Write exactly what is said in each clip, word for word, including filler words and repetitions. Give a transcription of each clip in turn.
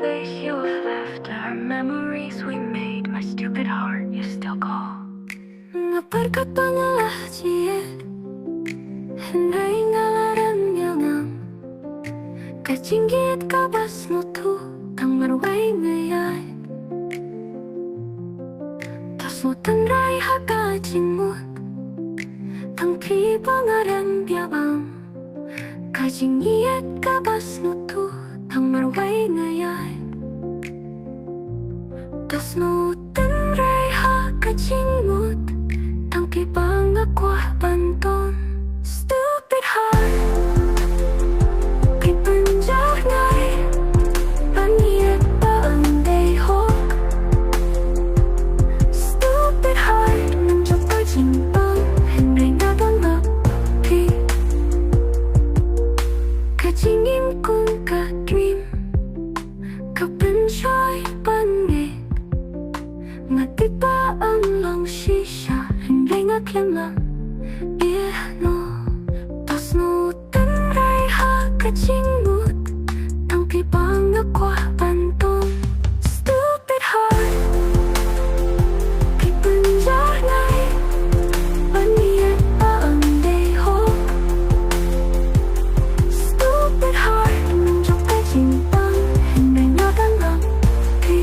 Place you left our memories we made, my stupid heart, you still call. Nga pyrkhat ba nga lah jied, hynrei nga la rem ïa ngam. Ka jingïeit kaba sngewthuh tang marwei nga ïaid. To sngewtynrai ha ka jingmut, tang phi ba nga rem biang. Ka jingïeit kaba sngewthuh tang marwei nga ïaid. To sngewtynrai ha ka jingmut, tang phi ba nga kwah ban don. Stupid heart, phi pynjarngai ban ïeit ba ym dei hok. Stupid heart, mynjur ka jingpang, hynrei nga don ma phi. Ka jingim kum ka dream, ka pynshoi ban ngeit. Nga tip ba ym long shisha, hynrei nga khlem lah. Ïeh noh, to sngewtynrai ha ka jingmut, tang phi ba nga kwah ban don. Stupid heart, phi pynjarngai ban ïeit ba ym dei hok. Stupid heart, mynjur ka jingpang, hynrei nga don ma phi.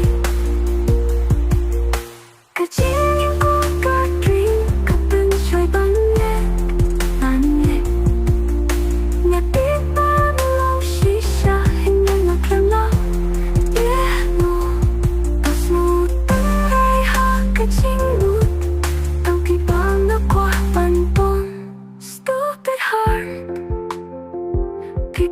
Ka jingim kum ka dream, ka pynshoi ban ngeit, ban ngeit. Nga tip ba ym long shisha, hynrei nga khlem lah. Ïeh noh, to sngewtynrai ha ka jingmut, tang phi ba nga kwah ban don. Stupid heart, phi